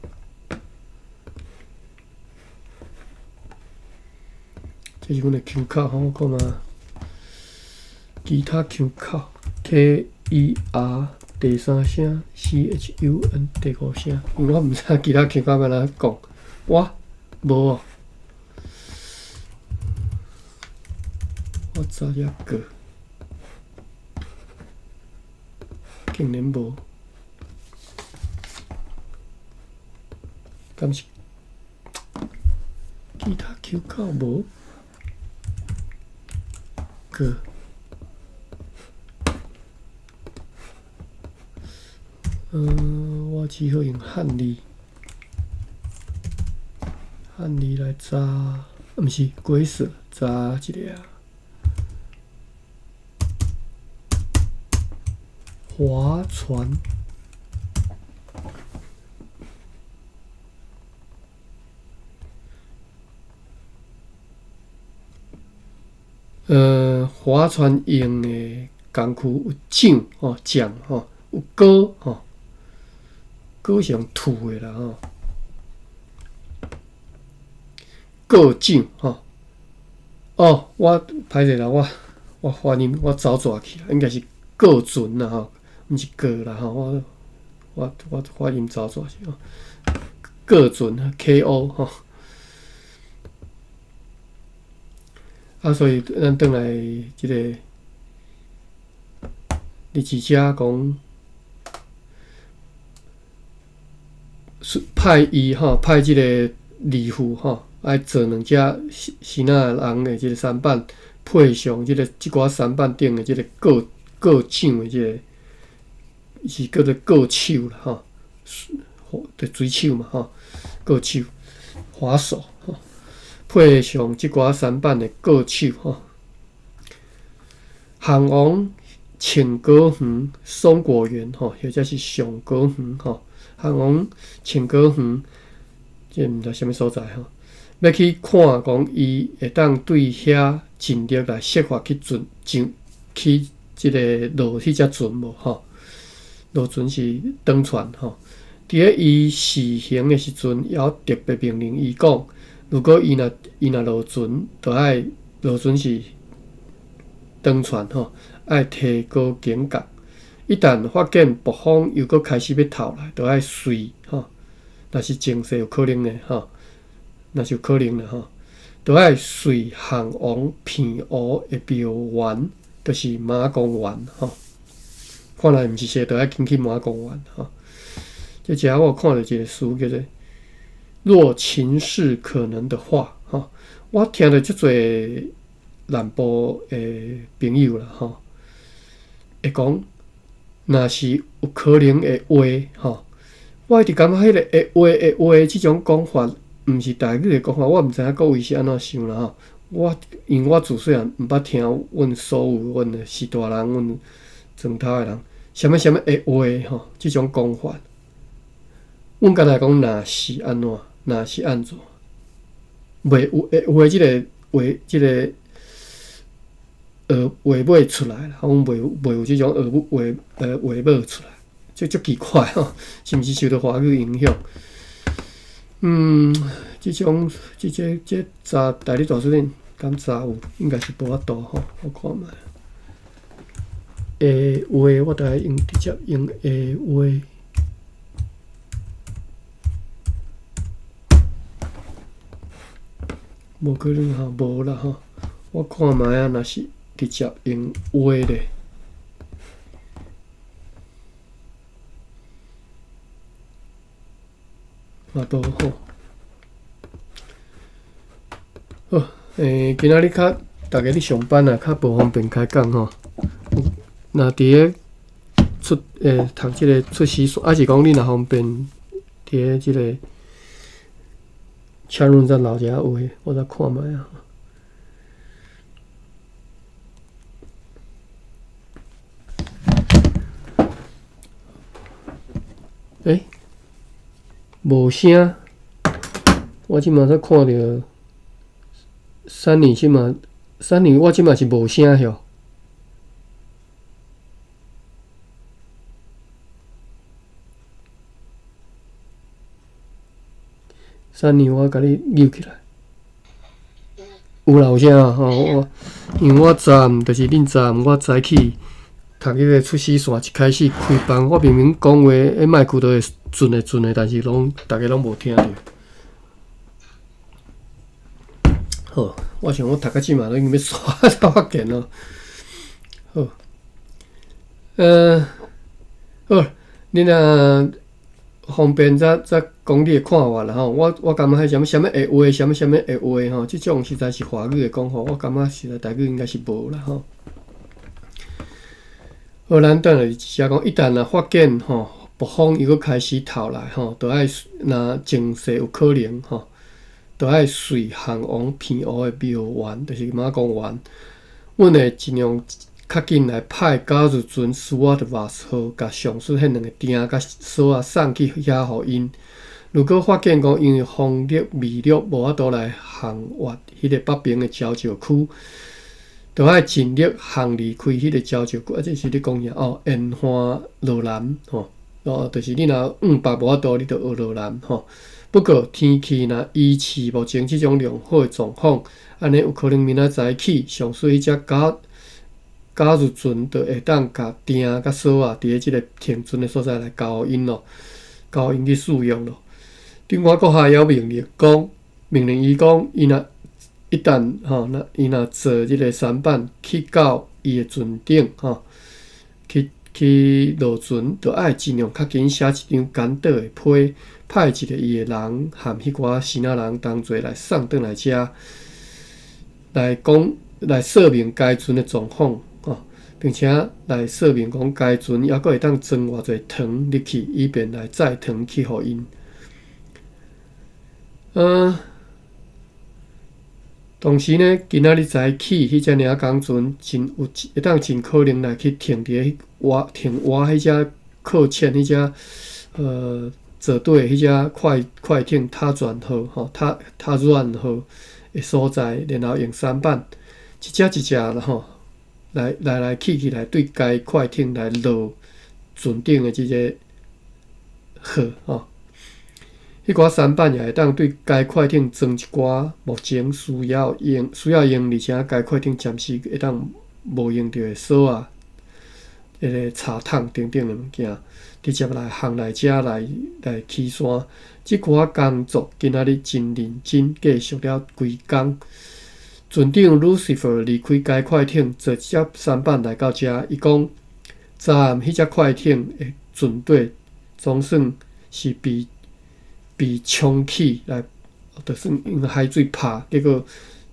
這是阮的腔口吼，我看覓其他腔口 K E R 第三聲 C H U N 第五聲，因為我毋知其他腔口欲按怎講，我無哦，我查遮個，竟然無，敢是其他腔口無？個，我只好用漢字，漢字來查，毋是鬼色，查一个啊。划船。划船用的工具有槳吼，槳吼，有篙吼，篙是用吐的啦吼，過槳吼。哦，我歹勢啦，我發音我走錯去啦，應該是過船啦吼，毋是過啦吼，我發音走錯去吼，過船 K O 吼。啊，所以咱轉來這个日誌遮講，派伊吼，派這个二副吼，愛坐兩隻爍爁人的這个舢板，配上這个這寡舢板頂的這个舵舵掌的這个，是叫做舵手啦吼，就水手嘛吼，舵手、划手吼，配上這寡舢板的舵手吼，项王穿果园、松果园吼，或者是上果园吼，项王穿果园，這毋知啥物所在吼。欲去看講伊會當對遐盡力來設法去船上去這个落彼隻船無吼？落船是登船吼。佇咧伊試行的時陣，猶特別命令伊講，如果伊若伊若落船，就愛落船是登船吼，愛提高警覺。一旦發現暴風又閣開始欲透來，就愛隨吼，若是情勢有可能的吼。若是有可能啦吼，就愛隨項王澎湖的廟園，就是媽公園吼。看來毋是說就愛緊去媽公園吼。這遮我有看著一个詞叫做“若情勢可能的話”吼。我聽著足濟南部的朋友啦吼，會講，若是有可能的話吼，我一直感覺彼个會話會話這種講法。毋是台語的講法，我毋知影各位是按怎想啦吼。我因為我自細漢毋捌聽阮所有阮的序大人、阮庄頭的人，啥物啥物會話吼，這種講法。阮敢若講若是按怎，若是按怎，袂有會話這个話，這个話尾出來啦，阮袂有這種話話尾出來，這足奇怪吼，是毋是受著華語影響？嗯，這種這這這查台語大辭典敢查有，應該是無法度吼，我看覓。會話我著愛用直接用會話。無可能吼，無啦吼。我看覓啊，若是直接用話咧。嘛無吼，好，今仔日較逐家咧上班啊，較無方便開講吼。若佇咧出讀這个出師書，抑是講你若方便佇咧這个 chatroom 再留一下話，我再看覓啊。欸，無聲，我這馬才看著三年這馬，三年我這馬是無聲囂。三年我共你扭起來，有啦有聲啊吼！我因為我昨暗就是恁昨暗我早起讀彼个出師線，一開始開班，我明明講話，彼麥克都會順的順的，但是攏逐家攏無聽著。好，我想我讀到這馬都已經欲煞才發現咯。好，好，恁若方便才才講你的看法啦吼。我我感覺彼啥物啥物會話，啥物啥物會話吼，這種實在是華語的講法，我感覺實在台語應該是無啦吼。好，咱轉來寫講，一旦若發現吼暴風又閣開始透來吼，就愛若情勢有可能吼，就愛隨項王澎湖的廟園，就是媽公園，阮會盡量較緊來派假日船斯瓦特瓦斯號，共上述彼兩个釘佮索仔送去遐予𪜶。如果發現講因為風力微弱無法度來航越彼个北爿的礁石區，就愛盡力航離開彼个礁石區。啊，這是咧講啥？哦，延緩落南吼，哦，就是你若往北無法度，你就學落南吼。不過天氣若維持目前這種良好的狀況，按呢有可能明仔載起上述彼隻假假日船就會當共釘佮索仔佇咧這个停船的所在來交予𪜶咯，交予𪜶去使用咯。長官閣下猶命令講，命令伊講，伊若一旦吼，若伊若坐這个舢板去到伊的船頂吼，去去落船，就愛盡量較緊寫一張簡短的批，派一个伊的人和彼寡支那人同齊來送轉來遮，來講來說明該船的狀況，吼，並且來說明講該船猶閣會當裝偌濟糖入去，以便來載糖去予𪜶。同時呢，今仔日早起，彼隻領港船真有會當真可能來去停佇咧倚停倚彼隻靠淺彼隻座底彼隻快艇塔船號吼塔塔船號的所在，然後用舢板一隻一隻吼來來來去去來對該快艇來落船頂的這个貨吼。彼寡舢板也會當對該快艇裝一寡目前需要用，而且該快艇暫時會當無用著的鎖仔、彼个插筒等等的物件，直接來航來遮來來起山。這寡工作今仔日真認真，繼續了規工。船長 Lucifer 離開該快艇，坐一隻舢板來到遮，伊講：昨暗彼隻快艇的船底總算是被衝起來，就算因為海水拍，結果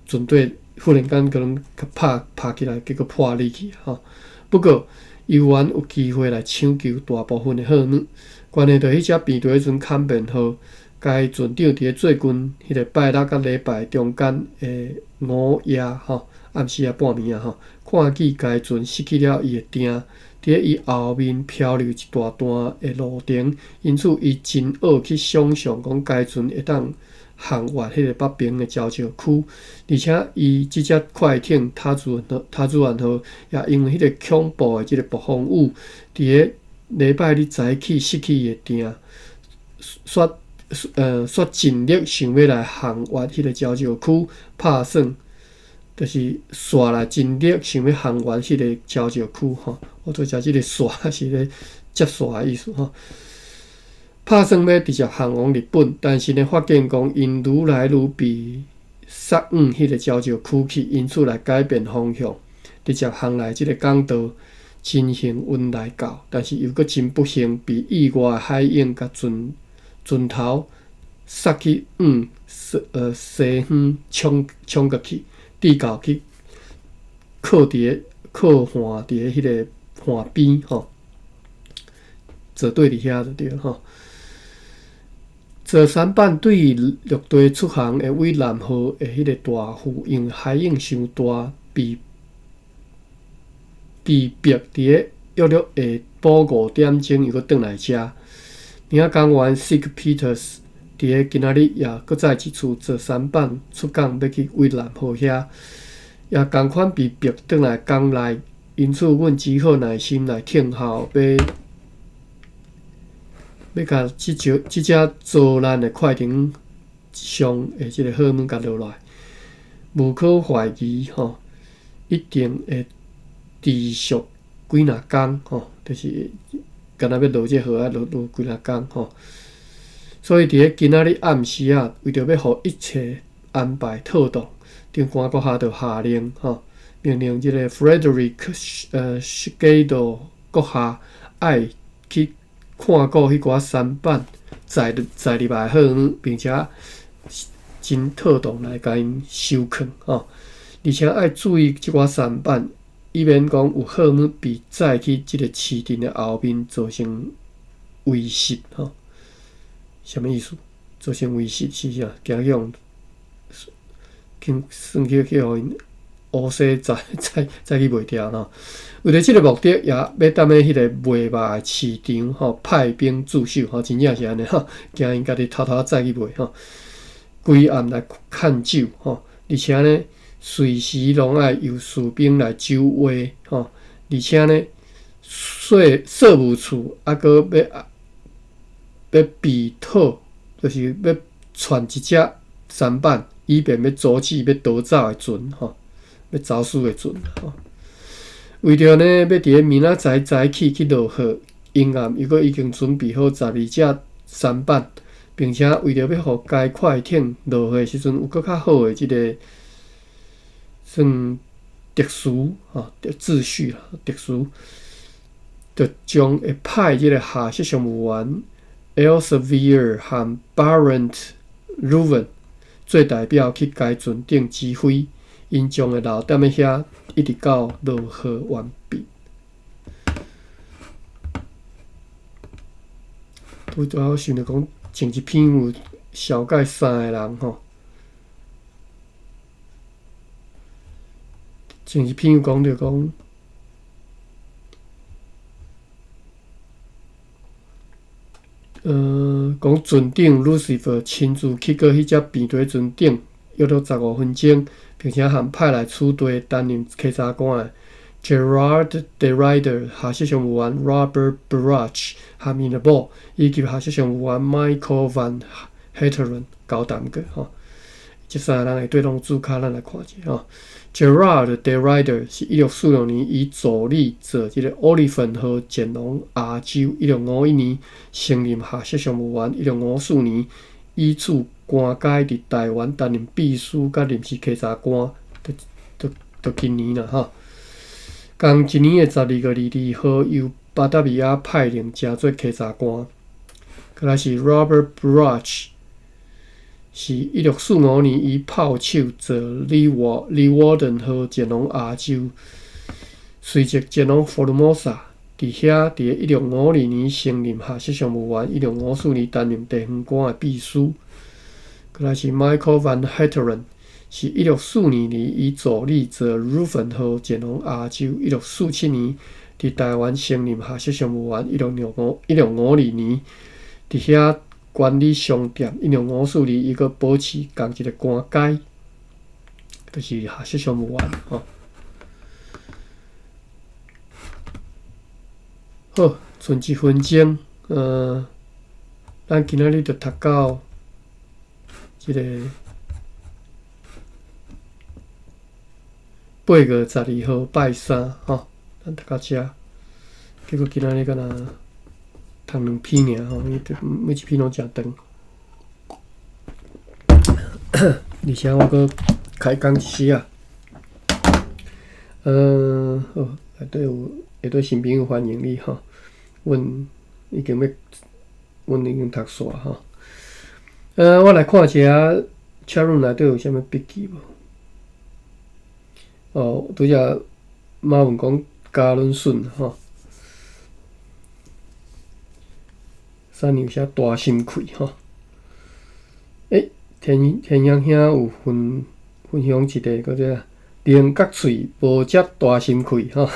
船底忽然間可能拍拍起來，結果破裂去吼。不過，猶原有機會來搶救大部分的貨物。關係著彼隻病毒彼陣坎變號，該船長佇咧最近彼个拜六佮禮拜中間的午夜吼，暗時仔半暝仔吼，看見該船失去了伊的碇，佇咧伊後面漂流一大段的路程，因此伊真惡去想象講該船會當航越彼个北爿的礁石區，而且伊這隻快艇塔主員號也因為彼个恐怖的這个暴風雨，佇咧禮拜日早起失去伊的碇，煞盡力想欲來航越彼个礁石區，拍算就是煞來盡力想欲航越彼个礁石區吼。我拄則這个煞是咧接煞的意思吼。拍算欲直接航往日本，但是呢，發現講𪜶愈來愈被殺往彼个礁石區去，因此來改變方向，直接航來這个港道。真幸運來到，但是又閣真不幸被意外海湧共船船頭殺去往西方衝衝過去，直到去靠佇咧靠岸佇咧彼个岸邊吼，坐對佇遐就對吼。坐舢板對陸地出航的偉南號的彼个大副，因為海湧傷大，被迫佇咧約略下晡5點鐘又閣轉來遮。領港員 Sig Peters 佇咧今仔日也閣再一次坐舢板出港，欲去偉南號遐，也仝款被迫轉來港內，因此阮只好耐心來等候，欲欲共這隻遭難的快艇上的這个貨物共落來，無可懷疑吼，一定會持續幾若工吼，就是敢若欲落這雨啊，落落幾若工吼。所以佇咧今仔日暗時仔，為著欲予一切安排妥當，長官閣下就下令吼，命令這个 Frederick 史蓋多閣下愛去看顧彼寡舢板載載入來貨物，並且真妥當來共𪜶收囥吼，而且愛注意這寡舢板，以免講有貨物被載去這个市鎮的後面造成遺失吼。啥物意思？造成遺失是啥？驚去予去算去去予𪜶烏西載載載去賣掉吼。為著這个目的，也欲踮咧彼个賣肉的市場吼派兵駐守吼，真正是按呢吼，驚𪜶家己偷偷載去賣吼。規暗來看守吼，而且呢，隨時攏愛由士兵來守衛吼，而且呢，稅務處猶閣欲備妥，就是欲串一隻舢板，以便欲阻止欲逃走的船吼，欲走私的船吼。為著呢，欲佇咧明仔載早起去落貨，英暗又閣已經準備好12隻舢板，並且為著欲予該快艇落貨的時陣有閣較好的這个算秩序吼，秩序啦，秩序，就將會派這个下屬商務員 Elsevier 和 Barent Ruven 做代表去該船頂指揮， 𪜶將會留踮咧遐，一直到落雨完畢。拄拄仔我想著講，前一篇有紹介三个人吼，前一篇有講著講，講船長 Lucifer 親自去過彼隻病地船頂，約著15分鐘，並且和派來此地擔任稽查官的 Gerard de Ruyter 下屬商務員 Robert Burrage 和𪜶的某，以及下屬商務員 Michael van Heteren 交談過吼。這三个人下底攏註腳，咱來看一下吼。Gerard de Ruyter 是1646年以助理做這个奧利芬號前往亞洲，1651年升任下屬商務員，1654年以此官階佇台灣擔任秘書佮臨時稽查官，到今年啦吼。仝一年的12月22號，由巴達維亞派任成做稽查官。閣來是 Robert Burrage，是1645年以炮手做 Leeuwarden 號前往亞洲，隨即前往福爾摩沙。佇遐，佇1652年升任下屬商務員，1654年擔任地方官的秘書。閣來是 Michael van Heteren，是1642年以助理做 Reuven 號前往亞洲，1647年佇台灣升任下屬商務員，1652年佇遐管理商店，1654年伊閣保持仝一个官階，就是下屬商務員吼。好，剩一分鐘，咱今仔日就讀到這个8月12號拜三吼，咱讀到遮。結果今仔日敢若讀兩篇爾吼，因為每一篇攏誠長。而且我閣開講一時仔。好，內底有下底新朋友歡迎你吼。阮已經欲，阮已經讀煞吼。我來看一下 chat room 內底有啥物筆記無？哦，拄才馬文講嘉倫順吼，三娘寫大心氣吼。天天陽兄有分享一个叫做菱角喙無食大心氣吼，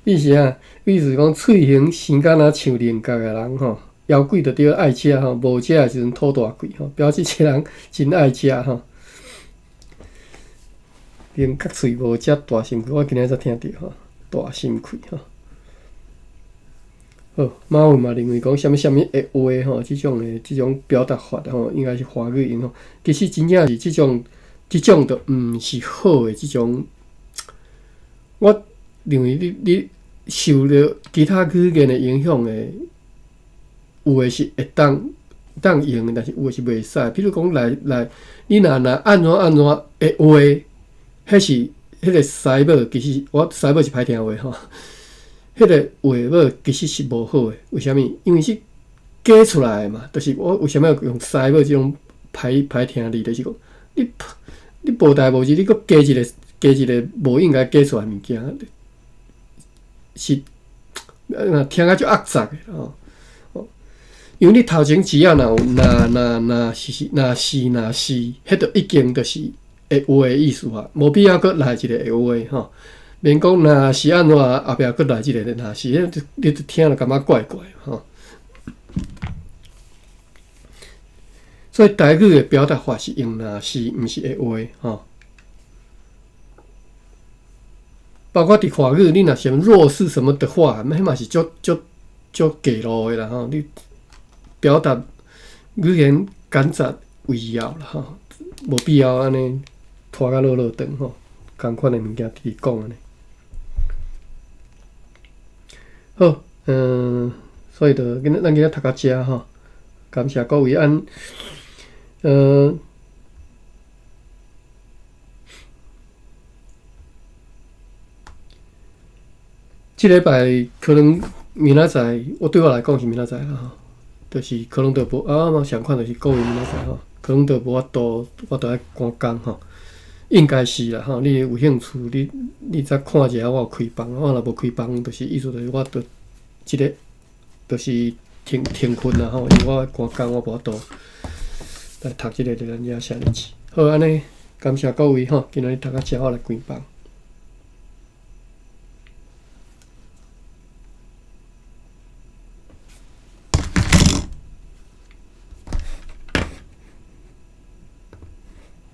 意思啊，意思講喙形生甲若像菱角的人吼，枵鬼就著愛食吼，無食的時陣吐大氣吼，表示這人真愛食吼。菱角喙無食大心氣，我今日才聽著吼，大心氣吼。好，馬文嘛認為講啥物啥物會話吼，這種的這種表達法吼，應該是華語用吼。其實真正是這種就毋是好的這種。我認為你受著其他語言的影響的，有的是會當用的，但是有的是袂使。比如講來，你若按怎按怎會話，彼是彼个師母，其實我師母是歹聽話吼。彼个話母其實是無好的，為啥物？因為是假出來的嘛，就是我為啥物要用師母這種歹聽字，就是講你無代無誌，你閣加一个無應該加出來的物件，是聽甲足齷齪的吼。因為你頭前只要若有若若若是若是若是，彼就已經就是會話的意思啊，無必要閣來一个會話吼。免講若是按怎，後壁閣來一个若是，彼你就聽著感覺怪怪吼。所以台語的表達法是用若是，毋是會話吼。包括佇華語，你若想若是什麼的話，彼嘛是足足足假路的啦吼。你表達語言簡潔為要啦吼，無必要按呢拖甲落落長吼，仝款的物件直直講按呢。好，所以就咱今仔讀到遮吼，感謝各位按，這禮拜可能明仔載，我對我來講是明仔載啦吼，就是可能就無啊，嘛相款就是各位明仔載吼，可能就無法度，我著愛趕工吼。應該是啦吼，你有興趣，你再看一下我有開放，我若無開放，就是意思就是我著這个就是停停困啦吼，因為我趕工我無法度來讀這个咱遮寫日誌。好，按呢感謝各位吼，今仔日讀到遮我來關放。